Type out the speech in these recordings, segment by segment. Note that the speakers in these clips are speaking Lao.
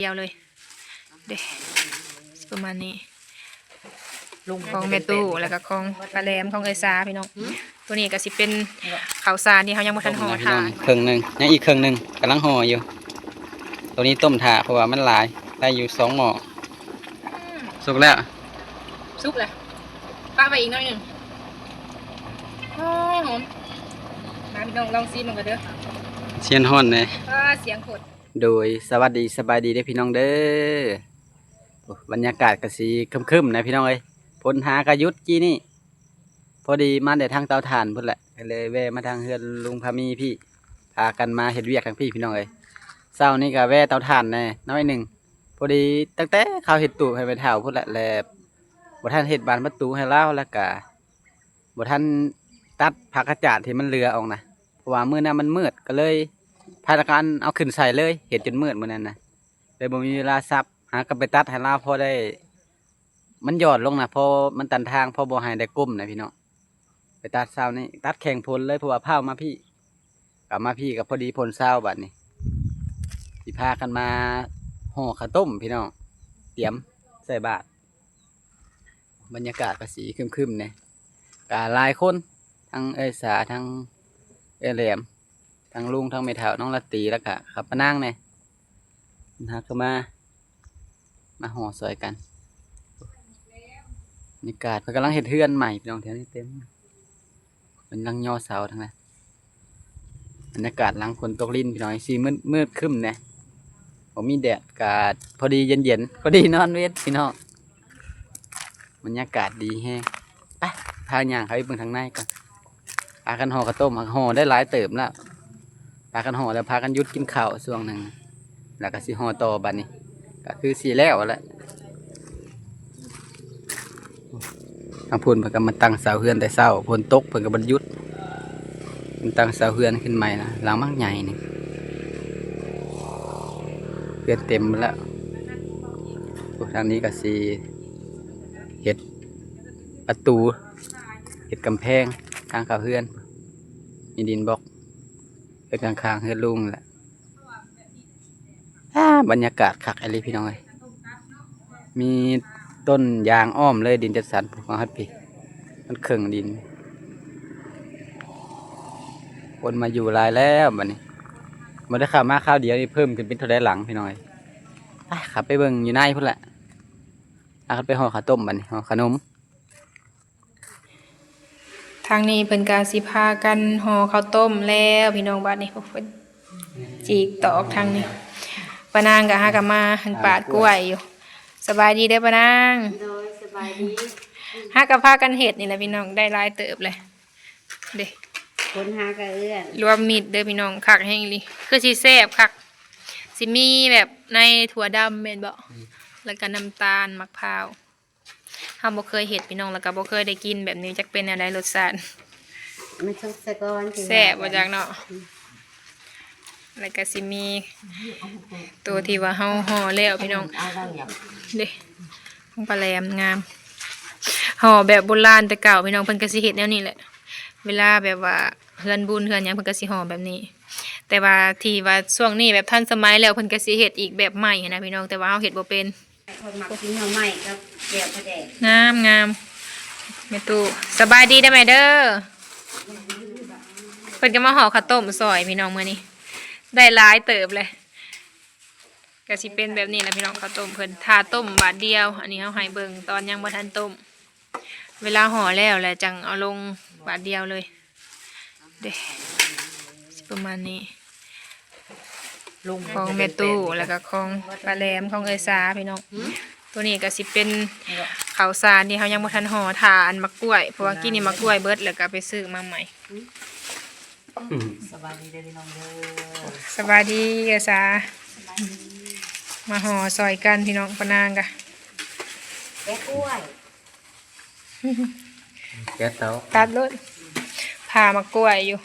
ດຽວເລີຍເດ້ ປະມານນີ້ ຂອງແມ່ຕູ້ ແລ້ວກໍຂອງປ້າແຫຼມ ຂອງເອື້ອຍສາ ພີ່ນ້ອງ. ໂຕນີ້ກໍຊິເປັນເຂົ້າສານທີ່ເຮົາຍັງບໍ່ທັນຫໍ່ຖ່ານ ເຄິ່ງໜຶ່ງ ຍັງອີກເຄິ່ງໜຶ່ງ ກຳລັງຫໍ່ຢູ່. ໂຕນີ້ຕົ້ມຖ້າ ເພາະວ່າມັນຫຼາຍ ໄດ້ຢູ່ສອງໝໍ້. ອືມ ສຸກແລ້ວ ສຸກແລ້ວ ປະໄວ້ອີກໜ້ອຍໜຶ່ງ. ຫອມ ຫອມ. ມາ ພີ່ນ້ອງລອງຊີມເບິ່ງກັນເດີ ຊຽນຮ້ອນແດ່. ອາ ສຽງໂຄດ ໂດຍ ສະຫວັດດີ ສະບາຍດີເດີພີ່ນ້ອງເດີ. ໂອ້ ບັນຍາກາດກໍຊິຄຶ້ມໆນະພີ່ນ້ອງເອີຍ ຝົນຫາກໍຢຸດກີ້ນີ້. ພໍດີມາໄດ້ທາງເຕົາຖ່ານພຸ້ນແຫຼະ ກໍເລີຍແວ່ມາທາງເຮືອນລຸງພາມີພີ່ ພາກັນມາເຮັດວຽກທາງພີ້ພີ່ນ້ອງເອີຍ. ເຊົ້ານີ້ກໍແວ່ເຕົາຖ່ານແດ່ໜ້ອຍໜຶ່ງ ພໍດີຕັ້ງແຕ່ເຂົາເຮັດຕູບໃຫ້ແມ່ເຖົ້າພຸ້ນແຫຼະ ແລະບໍ່ທັນເຮັດບານປະຕູໃຫ້ລາວ ແລ້ວກະບໍ່ທັນຕັດຜັກກະຈາດທີ່ມັນເຫຼືອອອກນະ ເພາະວ່າມື້ນັ້ນມັນມືດ ກໍເລີຍພາກັນເອົາຂຶ້ນໃສ່ເລີຍ ເຮັດຈົນມືດມື້ນັ້ນນະ ເລີຍບໍ່ມີເວລາສັບ. ຫາກໍໄປຕັດໃຫ້ລາວພໍໄດ້ ມັນຢອດລົງນະ ພໍມັນຕັນທາງ ພໍບໍ່ໃຫ້ໄດ້ກົ້ມນະພີ່ນ້ອງ. ໄປຕັດເຊົ້ານີ້ ຕັດແຂ່ງຝົນເລີຍ ເພາະວ່າພ້າວມາພີ້ ກັບມາພີ້ກໍພໍດີຝົນເຊົາ. ບາດນີ້ຊິພາກັນມາຫໍ່ເຂົ້າຕົ້ມພີ່ນ້ອງ ຕຽມໃສ່ບາດ. ບັນຍາກາດກໍຊິຄຶ້ມໆແດ່ ກະຫຼາຍຄົນ ທັງເອື້ອຍສາ ທັງເອື້ອຍແຫຼມ ທັງລຸງ ທັງແມ່ເຖົ້າ ນ້ອງລາຕີ ແລ້ວກະຂ້າປ້ານາງແດ່ ເພິ່ນຫາກໍມາ ມາຫໍ່ຊ່ອຍກັນ. ບັນຍາກາດເພິ່ນກຳລັງເຮັດເຮືອນໃໝ່ພີ່ນ້ອງ ແຖວນີ້ເຕັມ ເພິ່ນກຳລັງຍໍເສົາທັງນັ້ນ. ບັນຍາກາດຫຼັງຝົນຕົກລິນພີ່ນ້ອງ ຊິມືດໆຄຶ້ມແດ່ ບໍ່ມີແດດ ກະພໍດີເຢັນໆ ພໍດີນອນເວັນພີ່ນ້ອງ. ບັນຍາກາດດີແຮງ. ໄປ ພາຍ່າງເຂົ້າໄປເບິ່ງທາງໃນກ່ອນ. ພາກັນຫໍ່ເຂົ້າຕົ້ມ ຫາກຫໍ່ໄດ້ຫຼາຍເຕີບແລ້ວ. ພາກັນຫໍ່ແລ້ວ ພາກັນຢຸດກິນເຂົ້າຊ່ວງໜຶ່ງ ແລ້ວກໍຊິຫໍ່ຕໍ່. ບັດນີ້ກໍຄືຊິແລ້ວແລ້ວ. ທາງພຸ້ນເພິ່ນກໍມາຕັ້ງເສົາເຮືອນແຕ່ເຊົ້າ ຝົນຕົກເພິ່ນກໍບໍ່ໄດ້ຢຸດ ເພິ່ນຕັ້ງເສົາເຮືອນຂຶ້ນໃໝ່ນະ ຫຼັງບັກໃຫຍ່ນີ້ ເຮືອນເຕັມໝົດແລ້ວ. ໂອ້ ທາງນີ້ກໍຊິເຮັດປະຕູ ເຮັດກຳແພງທາງເຂົ້າເຮືອນ ມີດິນບລັອກ ເຮັດຂ້າງໆເຮືອນລຸງແຫຼະ. ອາ ບັນຍາກາດຄັກອີ່ຫຼີພີ່ນ້ອງເອີຍ ມີຕົ້ນຢາງອ້ອມເລີຍ ດິນຈັດສັນ ພຸ້ນຮອດພີ້ ມັນເຄິ່ງດິນ. ຄົນມາຢູ່ຫຼາຍແລ້ວບັດນີ້ ບໍ່ໄດ້ເຂົ້າມາຄາວດຽວນີ້ ເພີ່ມຂຶ້ນເປັນເທົ່າໃດຫຼັງພີ່ນ້ອງເອີຍ. ໄປ ເຂົ້າໄປເບິ່ງຢູ່ໃນພຸ້ນແຫຼະ. ພາກັນໄປຫໍ່ເຂົ້າຕົ້ມບັດນີ້ ຫໍ່ຂະໜົມ. ທາງນີ້ເພິ່ນກະຊິພາກັນຫໍ່ເຂົ້າຕົ້ມແລ້ວພີ່ນ້ອງ. ບາດນີ້ ໂອ້ ເພິ່ນຈີກຕອກທາງນີ້ ປ້ານາງກະຫາກະມາຫັ້ນປາດກ້ວຍຢູ່. ສະບາຍດີເດີປ້ານາງ. ໂດຍ ສະບາຍດີ. ຫາກະພາກັນເຮັດນີ້ແຫຼະພີ່ນ້ອງ ໄດ້ຫຼາຍເຕີບເລີຍເດ້ ຄົນຫາກະເອື້ອນ ລວມມິດເດີພີ່ນ້ອງ ຄັກແຮງອີ່ຫຼີ. ຄືຊິແຊບຄັກ ຊິມີແບບໃນຖົ່ວດຳແມ່ນບໍ່? ອືມ ແລ້ວກະນ້ຳຕານ ໝາກພ້າວ. ເຮົາບໍ່ເຄີຍເຮັດພີ່ນ້ອງ ແລ້ວກໍບໍ່ເຄີຍໄດ້ກິນແບບນີ້ ຈັກເປັນແນວໃດລົດຊາດ. ມັນສຸກສະກ່ອນ ແຊບບໍ່ຈັກເນາະ. ອືມ ແລ້ວກໍຊິມີໂຕທີ່ວ່າເຮົາຫໍ່ແລ້ວພີ່ນ້ອງ ເດ້ ຂອງປ້າແຫຼມງາມ ຫໍ່ແບບໂບລານແຕ່ເກົ່າພີ່ນ້ອງ. ເພິ່ນກໍຊິເຮັດແນວນີ້ແຫຼະ ເວລາແບບວ່າເຮືອນບຸນເຮືອນຫຍັງ ເພິ່ນກໍຊິຫໍ່ແບບນີ້. ແຕ່ວ່າທີ່ວ່າຊ່ວງນີ້ແບບທັນສະໄໝແລ້ວ ເພິ່ນກໍຊິເຮັດອີກແບບໃໝ່ຫັ້ນນະພີ່ນ້ອງ ແຕ່ວ່າເຮົາເຮັດບໍ່ເປັນ. ຂ້ອຍມັກກິນໜໍ່ໄມ້ກັບແຈ່ວປາແດກ. ງາມໆ ແມ່ຕູ້. ສະບາຍດີເດີແມ່ເດີ. ເພິ່ນກໍມາຫໍ່ເຂົ້າຕົ້ມຊ່ອຍພີ່ນ້ອງມື້ນີ້ ໄດ້ຫຼາຍເຕີບເລີຍ. ກໍຊິເປັນແບບນີ້ແຫຼະພີ່ນ້ອງ ເຂົ້າຕົ້ມເພິ່ນ ຖ້າຕົ້ມບາດດຽວ. ອັນນີ້ເຮົາໃຫ້ເບິ່ງຕອນຍັງບໍ່ທັນຕົ້ມ ເວລາຫໍ່ແລ້ວແຫຼະ ຈັ່ງເອົາລົງບາດດຽວເລີຍ. ເດ້ ຊິປະມານນີ້ ຂອງແມ່ຕູ້ ແລ້ວກໍຂອງປ້າແຫຼມ ຂອງເອື້ອຍສາພີ່ນ້ອງ. ໂຕນີ້ກໍຊິເປັນເຂົ້າສານທີ່ເຮົາຍັງບໍ່ທັນຫໍ່ ຖ້າອັນໝາກກ້ວຍ ເພາະວ່າກິນນີ້ໝາກກ້ວຍເບິດ ແລ້ວກໍໄປຊື້ມາໃໝ່. ສະບາຍດີເດີພີ່ນ້ອງເດີ. ສະບາຍດີເອື້ອຍສາ. ມາຫໍ່ຊ່ອຍກັນພີ່ນ້ອງ ປ້ານາງກະ ແກະກ້ວຍ. ແກະເຕົາ ຕັດໂລດ ຜ່າໝາກກ້ວຍຢູ່.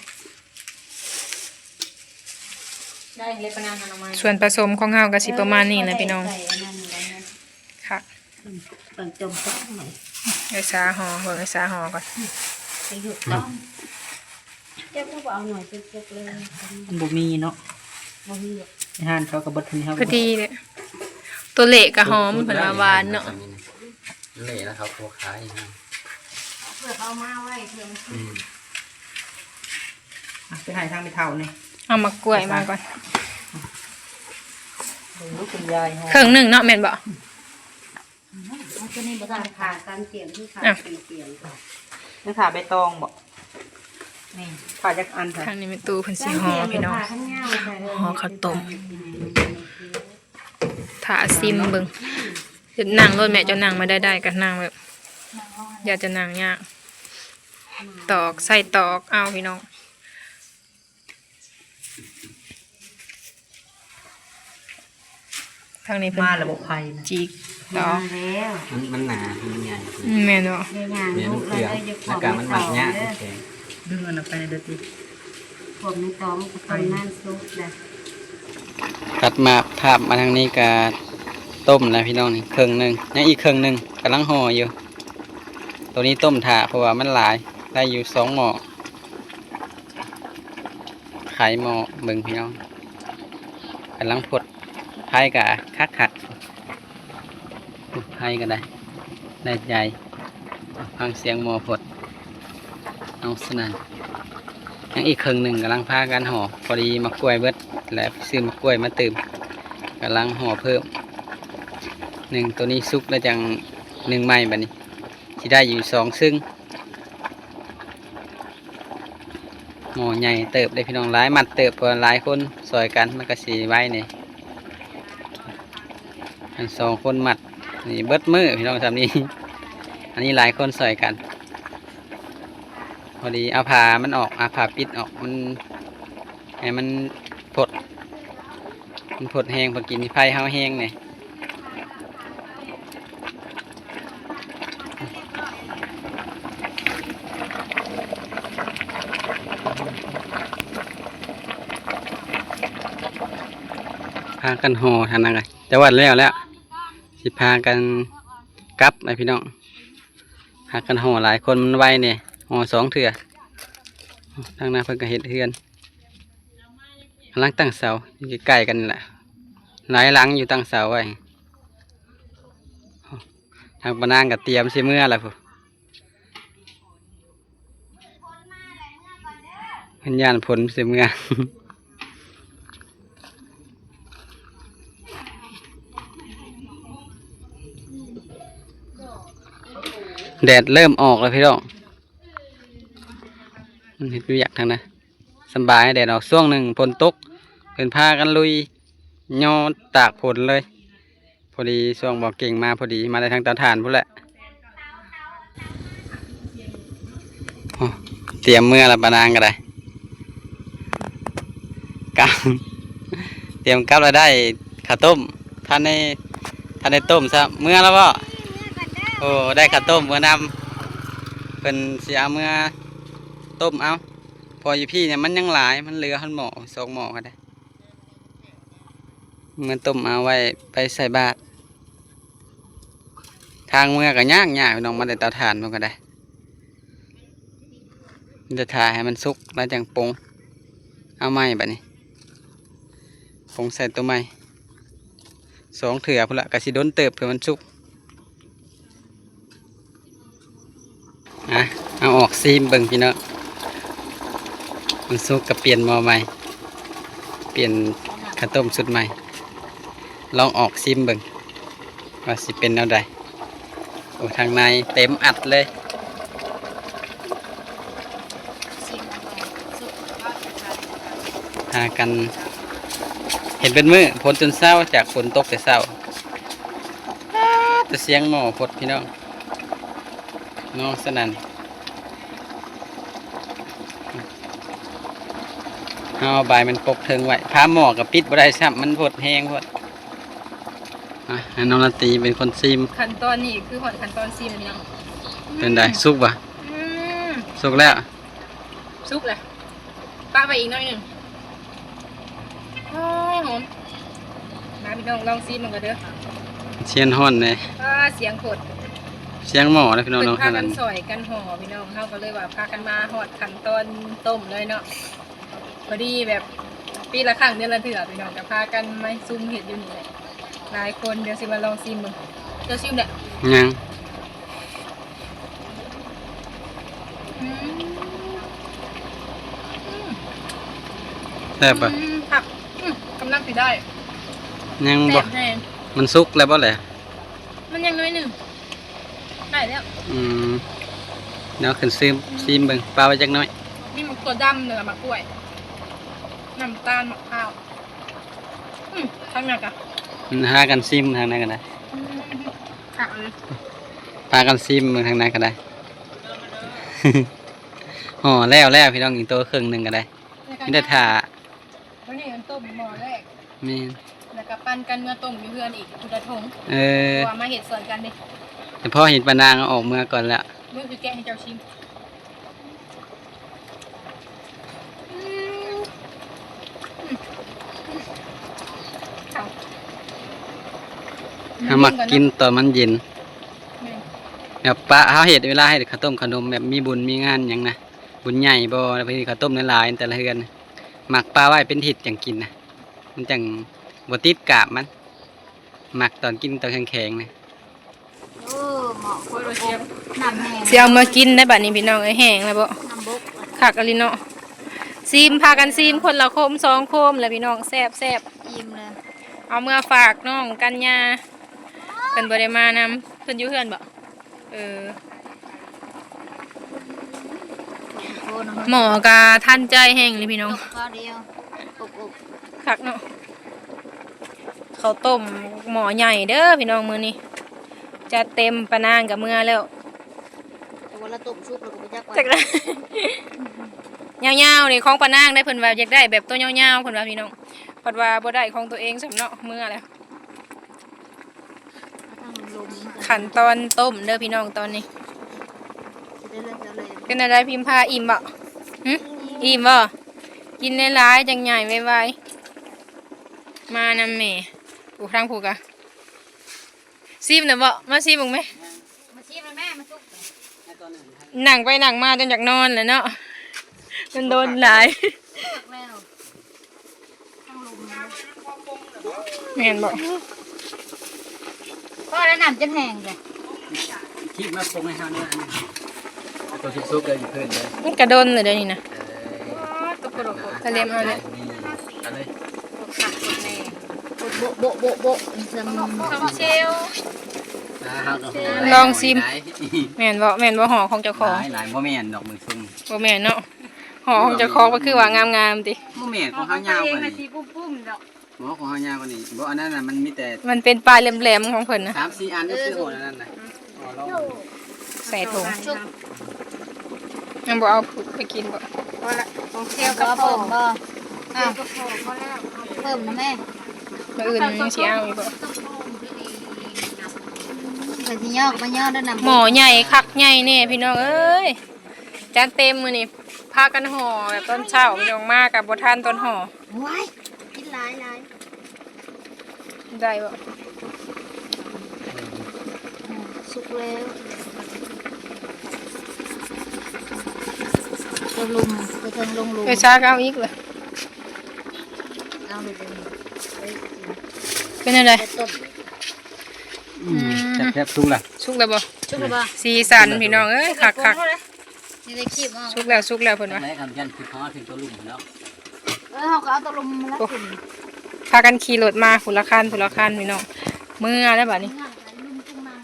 ໄດ້ເລີຍປານານ ເອົາໜໍ່ໄມ້. ສ່ວນປະສົມຂອງເຮົາກໍຊິປະມານນີ້ແຫຼະພີ່ນ້ອງ. ຄັກ ເບິ່ງຈົມຈັກໜ້ອຍ. ເອື້ອຍສາຫໍ່ ເບິ່ງເອື້ອຍສາຫໍ່ກ່ອນ. ໄປຢຸດກ່ອນ. ເຈົ້າກໍບໍ່ເອົາໜ້ອຍຈຸກໆເລີຍ. ມັນບໍ່ມີເນາະ. ບໍ່ມີດອກ. อาหารเขาก็เบิดเท่านี้ เขาก็ พอดีเลย ตัวเละก็หอม เพิ่นว่าหวานเนาะ เละแล้วเขาโคขายนะ เพื่อเขามาไว้เพื่อมัน อืม อ่ะ ไปให้ทางแม่เฒ่านี่ เอาหมากกล้วยมาก่อน เบิ่งลูกคุณยายหอม เครื่องหนึ่งเนาะ แม่นบ่ เอาตัวนี้บ่ได้ ขาดตามเสียง คือขาด อ่ะ สี่เสียง ยังขาดใบตองบ่ นี่ ขาดจักอันค่ะ ทางนี้แม่ตู้เพิ่นสิห่อพี่น้อง ห่อข้าวต้ม ถ้าซิมเบิ่ง นั่งโลดแม่ เจ้านั่งมาได้ๆ ก็นั่งแบบ อย่าจะนั่งยาก ตอก ใส่ตอกเอาพี่น้อง ทางนี้เพิ่น มาแล้วบ่ไผนะ จิกตอก มาแล้ว มัน มันหนา มันใหญ่ อืม แม่นบ่ เดี๋ยวย่าง แม่น ลูก มันเปลือก แล้วเดี๋ยว แล้วก็มันหมักยาก เด้อ มันแข็ง ดึงอันนั้นไปเด้อติ พวกนี้ตองก็ต้มน้ำซุปนะ ตัดมาภาพมาทางนี้ก็ต้มแล้วพี่น้อง นี่เครื่องหนึ่ง ยังอีกเครื่องหนึ่งกำลังห่ออยู่ ตัวนี้ต้มถ่า เพราะว่ามันหลาย ได้อยู่สองหม้อ ไขหม้อเบิ่งพี่น้อง กำลังพด ไฟก็คักๆ ไฟก็ได้ ได้ใจ ฟังเสียงหม้อพด เอาสนั่น ยังอีกเครื่องหนึ่งกำลังพากันห่อ พอดีหมากกล้วยเบิด และซื้อหมากกล้วยมาตื่ม กำลังห่อเพิ่ม นึ่งตัวนี้สุกแล้วจั่งนึ่งใหม่บัดนี้ สิได้อยู่สองซึ่ง หม้อใหญ่เติบเด้พี่น้อง หลายมัดเติบ เพราะหลายคนซ่อยกัน มันก็สิไวแหน่ อันสองคนมัด นี่เบิดมื้อพี่น้อง ส่ำนี้ อันนี้หลายคนซ่อยกัน พอดีเอาผ้ามันออก เอาผ้าปิดออก มัน ให้มันพด มันพดแฮง พอกินไฟเฮาแฮงแหน่ พากันห่อหั่นนะ จะวัดแล้วแล้ว สิพากันกลับนะพี่น้อง พากันห่อหลายคนมันไวแหน่ ห่อสองเทื่อ ทางหน้าเพิ่นก็เฮ็ดเฮือน กำลังตั้งเสา อยู่ใกล้ๆ กันนี่แหละ หลายหลังอยู่ตั้งเสาไว้ ทางป้านางก็เตรียมสิเมือแล้วพุ้น เพิ่นย้านฝนสิเมือ แดดเริ่มออกแล้วพี่น้อง มันเฮ็ดเวียกทางนั้น สำบาย แดดออกช่วงหนึ่ง ฝนตก เพิ่นพากันลุย ย่อตากฝนเลย พอดีช่วงบ่าวเก่งมาพอดี มาได้ทางเตาถ่านพุ้นแหละ โอ้ เตรียมเมือแล้วป้านางก็ได้ กลับ เตรียมกลับแล้ว ได้ข้าวต้ม ทันได้ ทันได้ต้มซ้ำ เมือแล้วบ่ โอ้ ได้ข้าวต้มเมือนำ เพิ่นสิเอาเมือต้มเอา เพราะอยู่พี้เนี่ยมันยังหลาย มันเหลือฮอดหม้อสองหม้อก็ได้ เมือต้มเอาไว้ไปใส่บาตร ทางเมือก็ยากๆ พี่น้อง มาแต่เตาถ่านพุ้นก็ได้ จะถ่าให้มันสุกแล้วจั่งปรุง เอาใหม่บัดนี้ ปรุงใส่ตัวใหม่ สองเทื่อพุ้นละ ก็สิโดนเติบเพื่อมันสุก อ่ะ เอาออกซิมเบิ่งพี่น้อง มันสุกก็เปลี่ยนหม้อใหม่ เปลี่ยนข้าวต้มสูตรใหม่ ลองออกซิมเบิ่ง ว่าสิเป็นแนวใด โอ้ ทางในเต็มอัดเลย พากันเฮ็ดเบิดมื้อ ฝนจนเซา จากฝนตกแต่เซา ป๊าด แต่เสียงหม้อพดพี่น้อง น้องสนั่น เฮาเอาใบมันปกเทิงไว้ ฝาหม้อก็ปิดบ่ได้ซ้ำ มันพดแฮงโพด อ่ะ ให้น้องราตรีเป็นคนซิม ขั้นตอนนี้คือฮอดขั้นตอนซิมแล้วพี่น้อง เป็นได อืม สุกบ่ อืม สุกแล้ว สุกแล้ว ปะไว้อีกหน่อยหนึ่ง โอ้ย หอม มาพี่น้อง ลองซิมมันก่อนเด้อ เสียงฮ้อนเลย อ่า เสียงโพด เสียงหม้อนะพี่น้องเนาะ เพิ่นพากันซ่อยกันห่อพี่น้อง เฮาก็เลยว่าพากันมาฮอดขั้นตอนต้มเลยเนาะ พอดีแบบ ປີລະຄັ້ງເດືອນລະເທື່ອ ພີ່ນ້ອງກໍພາກັນມາຊຸມເຮັດຢູ່ນີ້ແຫຼະ ຫຼາຍຄົນ. ດຽວຊິມາລອງຊີມເບິ່ງ ເຈົ້າຊີມແຫຼະ ຍັງ ອືມ ອືມ ແຊບບໍ່? ອືມ ຄັກ ອືມ ກຳລັງຊິໄດ້ ຍັງບໍ່? ແຊບແຮງ ມັນສຸກແລ້ວບໍ່ແຫຼະ? ມັນຍັງໜ້ອຍໜຶ່ງ ໄດ້ແລ້ວ ອືມ ດຽວຂຶ້ນຊີມ ອືມ ຊີມເບິ່ງ ປາໄວ້ຈັກໜ້ອຍ ມີໝາກຖົ່ວດຳ ແລ້ວກໍໝາກກ້ວຍ ນ້ຳຕານ ໝາກພ້າວ ອືມ ທາງນັ້ນກະ ອືມ ຫາກັນຊີມທາງນັ້ນກໍໄດ້ ອືມ ຄັກເລີຍ ພາກັນຊີມເບິ່ງທາງນັ້ນກໍໄດ້ ຫໍ່ແລ້ວແລ້ວ ພີ່ນ້ອງ ອີກໂຕເຄິ່ງໜຶ່ງກໍໄດ້ ມີແຕ່ຖ້າ ມື້ນີ້ຕົ້ມໝໍ້ແລກ ແມ່ນ ແລ້ວກໍປັ່ນກັນເມືອຕົ້ມຢູ່ເຮືອນອີກ ຜູ້ລະຖົງ ເອີ ເພາະວ່າມາເຮັດຊ່ອຍກັນເດ້ ແຕ່ພໍເຫັນປານາງເອົາອອກເມືອກ່ອນແລ້ວ ເບິ່ງຊິແກະໃຫ້ເຈົ້າຊີມ ອືມ ອືມ ເຮົາມັກກິນຕອນມັນເຢັນ ແມ່ນ ແບບປະເຮົາເຮັດ ເວລາເຮັດເຂົ້າຕົ້ມເຂົ້າໜົມ ແບບມີບຸນມີງານຫຍັງນະ ບຸນໃຫຍ່ບໍ່ ແລ້ວເພິ່ນເຮັດເຂົ້າຕົ້ມຫຼາຍໆ ແຕ່ລະເຮືອນ ໝັກປາໄວ້ເປັນທິດຈັ່ງກິນນະ ມັນຈັ່ງບໍ່ຕິດກາບມັນ ໝັກຕອນກິນຕອນແຂງໆນະ. ໂອ້ ໝໍ້ຄົນລະຄົມ ນ້ຳແຫ້ງ ຊິເອົາມາກິນໄດ້ບັດນີ້ພີ່ນ້ອງເອີຍ ແຫ້ງແລ້ວບໍ? ນ້ຳບົກ ຄັກອີ່ຫຼີເນາະ ຊີມ ພາກັນຊີມຄົນລະໂຄມສອງໂຄມແຫຼະພີ່ນ້ອງ ແຊບໆ ອີ່ມເລີຍ ເອົາເມືອຝາກນ້ອງກັນຍາ ເພິ່ນບໍ່ໄດ້ມານຳ ເພິ່ນຢູ່ເຮືອນບໍ? ເອີ ໝໍ້ກໍທັນໃຈແຮງເລີຍພີ່ນ້ອງ ຄັກເນາະ ເຂົ້າຕົ້ມໝໍ້ໃຫຍ່ເດີພີ່ນ້ອງມື້ນີ້ ຈັດເຕັມ ປານາງກໍເມືອແລ້ວ ແຕ່ວ່າລະຕົ້ມສຸກແລ້ວກໍບໍ່ຈັກວ່າ ຍາວໆ ນີ້ຂອງປານາງໄດ໋ ເພິ່ນວ່າຢາກໄດ້ແບບໂຕຍາວໆ ເພິ່ນວ່າພີ່ນ້ອງ ພັດວ່າບໍ່ໄດ້ຂອງຕົວເອງຊ້ຳເນາະ ເມືອແລ້ວ. ຂັ້ນຕອນຕົ້ມເດີພີ່ນ້ອງຕອນນີ້ ເປັນແນວໃດພິມພາ ອີ່ມບໍ່? ຫຶ ອີ່ມບໍ່? ກິນຫຼາຍໆ ຈັ່ງໃຫຍ່ໄວໆ ມານຳແມ່ ໂອ້ ທາງຜູ້ກະ ຊີມແລ້ວບໍ່? ມາຊີມເບິ່ງແມ ມາຊີມແລ້ວແມ່ ມາສຸກ ນັ່ງໄປນັ່ງມາຈົນຢາກນອນແຫຼະເນາະ ມັນດົນຫຼາຍ ຄັກແລ້ວ ແມ່ນບໍ່? ພໍແລ້ວ ນ້ຳຈົນແຫ້ງເລີຍ ຄີບມາປົງໃຫ້ເຮົາແດ່ ອັນນີ້ ຕົວສຸກໆ ເດີ ຢູ່ພື້ນເດີ ມັນກະດົນເລີຍເດີນີ້ນະ ເອີ ກະເລັມເອົາເລີຍ ນີ້ ເອົາເລີຍ ໂບະໂບະໂບະໂບະ ຊວ ລອງຊີມ ແມ່ນບໍ່? ແມ່ນບໍ່? ຫໍ່ຂອງເຈົ້າຂອງ ຫຼາຍໆ ບໍ່ແມ່ນດອກ ເບິ່ງຊົງ ບໍ່ແມ່ນເນາະ ຫໍ່ຂອງເຈົ້າຂອງ ມັນຄືວ່າງາມໆ ຕິ ບໍ່ແມ່ນ ຂອງເຮົາຍາວກວ່ານີ້ ບໍ່ ຂອງເຮົາຍາວກວ່ານີ້ ບໍ່ ອັນນັ້ນນະ ມັນມີແຕ່ ມັນເປັນປາຍແຫຼມໆ ຂອງເພິ່ນນະ ສາມສີ່ອັນ ເອີ ຊື້ຫໍ່ນັ້ນນະ ຫໍ່ລອງ ໃສ່ຖົງ ຍັງບໍ່ເອົາໄປກິນບໍ່? ພໍລະ ຂອງເຊວກໍພໍ ເພີ່ມບໍ່? ອ້າວ ເພີ່ມນະແມ່ ມື້ອື່ນຍັງຊິເອົາອີກບໍ່? ເພິ່ນຊິຍໍກໍມາຍໍເດີ ນ້ຳ ໝໍ້ໃຫຍ່ຄັກໃຫຍ່ແນ່ພີ່ນ້ອງເອີຍ ຈັດເຕັມມື້ນີ້ ພາກັນຫໍ່ແບບຕອນເຊົ້າ ພີ່ນ້ອງມາກໍບໍ່ທັນຕອນຫໍ່ ໂອ້ຍ ກິນຫຼາຍໆ ໄດ້ບໍ່? ອືມ ສຸກແລ້ວ ເທິງລຸ່ມ ເທິງລົງລຸ່ມ ເອີ ຊາກໍເອົາອີກລະ ເອົາເລີຍ ເປັນຈັ່ງໃດ? ອືມ ອືມ ແຊບໆ ສຸກລະ ສຸກແລ້ວບໍ່? ສຸກແລ້ວບໍ່? ສີສັນພີ່ນ້ອງເອີຍ ຄັກໆ ຊິໄດ້ຄີບເອົາ ສຸກແລ້ວ ສຸກແລ້ວເພິ່ນວ່າ ແລ້ວຄັນຍັນຄືເຮົາເຖິງຕົວລຸ່ມພຸ້ນແລ້ວ ເອີ ເຮົາກໍເອົາຕົວລຸ່ມມາແລ້ວ ໂອ້ ຂຶ້ນ ພາກັນຂີ່ລົດມາ ຜູ້ລະຄັນ ຜູ້ລະຄັນ ພີ່ນ້ອງ ເມືອແລ້ວບັດນີ້ ເມືອແລ້ວ ລຸມກຸມມັງ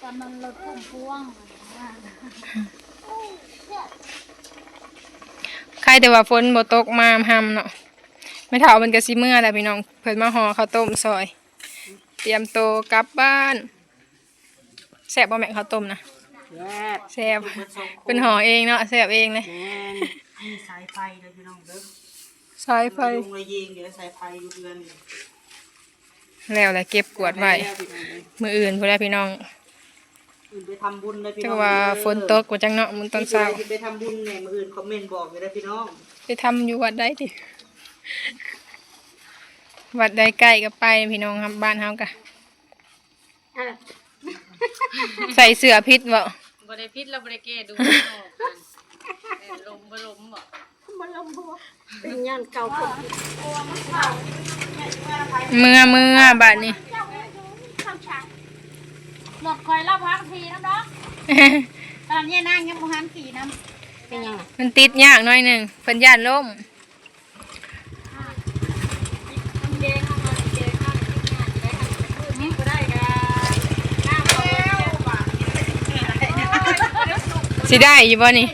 ຕອນນັ້ນລົດພຸ້ມພວງ ໃຄແຕ່ວ່າຝົນບໍ່ຕົກມາຮຳເນາະ ແມ່ເຖົ້າເພິ່ນກໍຊິເມືອແລ້ວພີ່ນ້ອງ ເພິ່ນມາຫໍ່ເຂົ້າຕົ້ມຊ່ອຍ ຕຽມໂຕກັບບ້ານ. ແຊບບໍ່ແມ່ເຂົ້າຕົ້ມນະ? ແຊບ ແຊບ ເພິ່ນຫໍ່ເອງເນາະ ແຊບເອງເລີຍ ແມ່ນ ມີສາຍໄຟເດີພີ່ນ້ອງເດີ ສາຍໄຟ ລຸງລະເຢງຢູ່ ສາຍໄຟຢູ່ເຮືອນ ແລ້ວລະເກັບກວາດໄວ້ ມື້ອື່ນພຸ້ນແຫຼະພີ່ນ້ອງ ອື່ນໄປທຳບຸນເດີພີ່ນ້ອງ ຈັກວ່າຝົນຕົກບໍ່ຈັກເນາະ ມື້ຕອນເຊົ້າ ໄປທຳບຸນແດ່ ມື້ອື່ນຄອມເມັນບອກຢູ່ເດີພີ່ນ້ອງ ໄປທຳຢູ່ວັດໃດຕິ ວັດໃດໃກ້ກໍໄປພີ່ນ້ອງ ບ້ານເຮົາກະ ໃສ່ເສື້ອຜິດບໍ່? ບໍ່ໄດ້ຜິດ ລາວບໍ່ໄດ້ແກ້ດູ ເອີ ລົມບໍ່ລົມບໍ່? ເປັນຍ້ອນເກົ່າຄົນ ເມືອ ເມືອບາດນີ້ ລົດຂ້ອຍລາວພາມາຂີ່ນຳດອກ ຕອນນີ້ນາງຍັງບໍ່ທັນຂີ່ນຳ ເປັນຫຍັງລະ? ມັນຕິດຍາກໜ້ອຍໜຶ່ງ ເພິ່ນຢ້ານລົ້ມ. ຊິໄດ້ຢູ່ບໍ່ນີ້?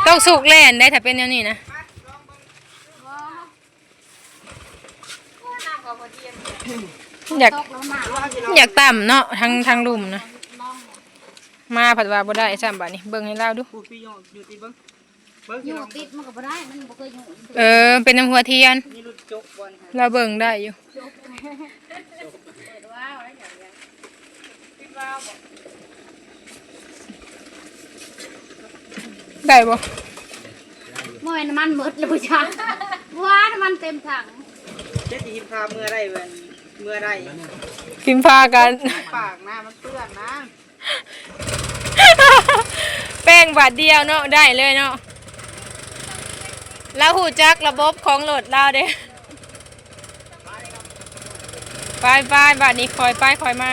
ຕ້ອງສຸກແລ່ນໄດ໋ ຖ້າເປັນແນວນີ້ນະ. ຢາກ ຢາກຕ່ຳເນາະ ທາງ ທາງລຸ່ມນະ. ມາພັດວ່າບໍ່ໄດ້ຊ້ຳບາດນີ້ ເບິ່ງໃຫ້ລາວດູ. ເບິ່ງຢູ່ຕິເບິ່ງ ເບິ່ງຢູ່ຕິ ມັນກໍບໍ່ໄດ້ ມັນບໍ່ເຄີຍຢູ່. ເອີ ເປັນນຳຫົວທຽນ ມີຫຼຸດຈົກບ່ອນ ລາວເບິ່ງໄດ້ຢູ່. ໄດ້ບໍ່? ບໍ່ແມ່ນນ້ຳມັນໝົດແລ້ວບໍ່ຈັກ ວ່ານ້ຳມັນເຕັມຖັງ. ເຈົ້າຊິຫິມພາເມືອໄດ້ເວີ້ຍ ເມືອໄດ້ ຫິມພາກັນ ປາກນະ ມັນເປື້ອນນະ. ແປ້ງບາດດຽວເນາະ ໄດ້ເລີຍເນາະ ລາວຮູ້ຈັກລະບົບຂອງລົດລາວເດ້. ໄປໆ ບາດນີ້ຄ່ອຍໄປຄ່ອຍມາ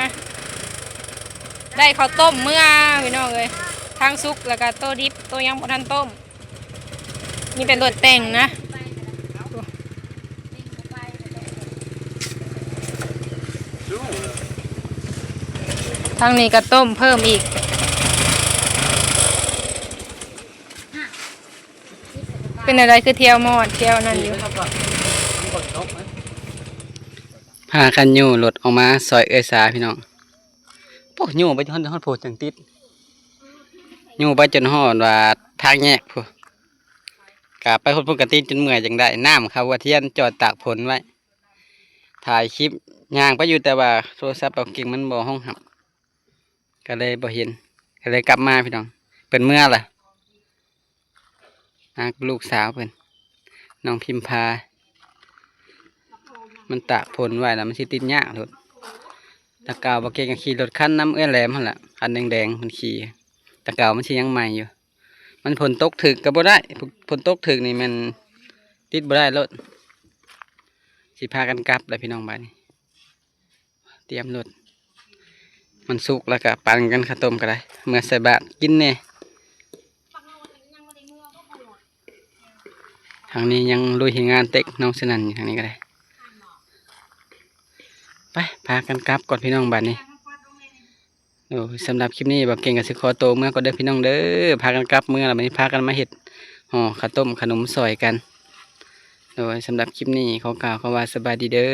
ໄດ້ເຂົ້າຕົ້ມເມືອພີ່ນ້ອງເອີຍ ທັງສຸກ ແລ້ວກະໂຕດິບ ໂຕຍັງບໍ່ທັນຕົ້ມ. ມີແຕ່ລົດແຕ່ງນະ ທາງນີ້ກໍຕົ້ມເພີ່ມອີກ. ເປັນແນວໃດ ຄືທ່ຽວມອດທ່ຽວນັ້ນຢູ່? ພາກັນຍູ້ລົດອອກມາຊ່ອຍເອື້ອຍສາພີ່ນ້ອງ. ໂອ້ ຍູ້ໄປຮອດ ຮອດໂພດຈັ່ງຕິດ ຍູ້ໄປຈົນຮອດວ່າທາງແຍກພຸ້ນ ກະໄປຮອດພຸ້ນກະຕິດຈົນເມື່ອຍຈັ່ງໄດ້. ນ້ຳຄາຫົວທຽນຈອດຕາກຝົນໄວ້ ຖ່າຍຄລິບ ຍ່າງໄປຢູ່ ແຕ່ວ່າໂທລະສັບເຮົາເກັ່ງ ມັນບໍ່ຮອງຮັບ ກະເລີຍບໍ່ເຫັນ ກະເລີຍກັບມາພີ່ນ້ອງ. ເພິ່ນເມືອລະ ຫາລູກສາວເພິ່ນ ນ້ອງພິມພາ ມັນຕາກຝົນໄວ້ລະ ມັນຊິຕິດຍາກໂລດ. ແຕ່ເກົ່າບໍ່ເກັ່ງກໍຂີ່ລົດຄັນນຳເອື້ອຍແຫຼມຫັ້ນລະ ຄັນແດງໆ ມັນຂີ່ ແຕ່ເກົ່າມັນຊິຍັງໃໝ່ຢູ່. ມັນຝົນຕົກຖືກກໍບໍ່ໄດ້ ຝົນຕົກຖືກນີ້ແມ່ນຕິດບໍ່ໄດ້ໂລດ. ຊິພາກັນກັບແລ້ວພີ່ນ້ອງ ບາດນີ້ ຕຽມລົດ ມັນສຸກແລ້ວກະປັ່ນກັນ ເຂົ້າຕົ້ມກໍໄດ້ ເມືອໃສ່ບາດກິນແດ່. ທາງນີ້ຍັງລຸຍເຮັດງານເຕັກ ນ້ອງສະນັນຢູ່ທາງນີ້ກໍໄດ້. ໄປ ພາກັນກັບກ່ອນພີ່ນ້ອງ ບາດນີ້. ໂດຍ ສຳລັບຄລິບນີ້ ບ່າວເກັ່ງກໍຊິຂໍໂຕເມືອກ່ອນເດີພີ່ນ້ອງເດີ. ພາກັນກັບເມືອແລ້ວ ບາດນີ້ພາກັນມາເຮັດຫໍ່ເຂົ້າຕົ້ມຂະໜົມຊ່ອຍກັນ. ໂດຍ ສຳລັບຄລິບນີ້ຂໍກ່າວຄຳວ່າສະບາຍດີເດີ.